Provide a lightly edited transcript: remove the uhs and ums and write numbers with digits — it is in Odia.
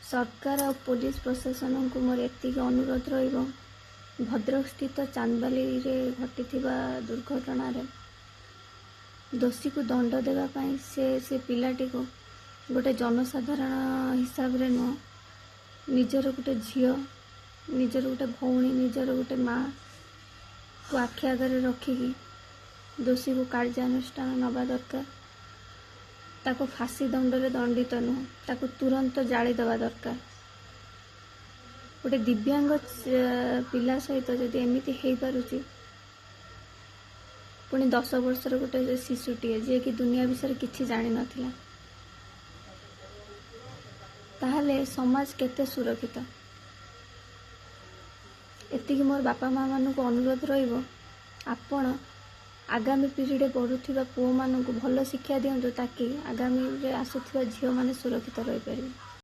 ସରକାର ଆଉ ପୋଲିସ ପ୍ରଶାସନଙ୍କୁ ମୋର ଏତିକି ଅନୁରୋଧ ରହିବ, ଭଦ୍ରକ ସ୍ଥିତ ଚାନ୍ଦବାଲିରେ ଘଟିଥିବା ଦୁର୍ଘଟଣାରେ ଦୋଷୀକୁ ଦଣ୍ଡ ଦେବା ପାଇଁ ସେ ପିଲାଟିକୁ ଗୋଟେ ଜନସାଧାରଣ ହିସାବରେ ନୁହଁ, ନିଜର ଗୋଟେ ଝିଅ, ନିଜର ଗୋଟେ ଭଉଣୀ, ନିଜର ଗୋଟେ ମାଆକୁ ଆଖି ଆଗରେ ରଖିକି ଦୋଷୀକୁ କାର୍ଯ୍ୟାନୁଷ୍ଠାନ ନେବା ଦରକାର। ତାକୁ ଫାଶୀ ଦଣ୍ଡରେ ଦଣ୍ଡିତ ନୁହଁ, ତାକୁ ତୁରନ୍ତ ଜାଳି ଦେବା ଦରକାର। ଗୋଟେ ଦିବ୍ୟାଙ୍ଗ ପିଲା ସହିତ ଯଦି ଏମିତି ହେଇପାରୁଛି, ପୁଣି 10 ବର୍ଷର ଗୋଟେ ଶିଶୁଟିଏ, ଯିଏକି ଦୁନିଆ ବିଷୟରେ କିଛି ଜାଣିନଥିଲା, ତାହେଲେ ସମାଜ କେତେ ସୁରକ୍ଷିତ? ଏତିକି ମୋର ବାପା ମାଆମାନଙ୍କୁ ଅନୁରୋଧ ରହିବ, ଆପଣ ଆଗାମୀ ପିଢ଼ିରେ ବଢ଼ୁଥିବା ପୁଅମାନଙ୍କୁ ଭଲ ଶିକ୍ଷା ଦିଅନ୍ତୁ, ତାକି ଆଗାମୀରେ ଆସୁଥିବା ଝିଅମାନେ ସୁରକ୍ଷିତ ରହିପାରିବେ।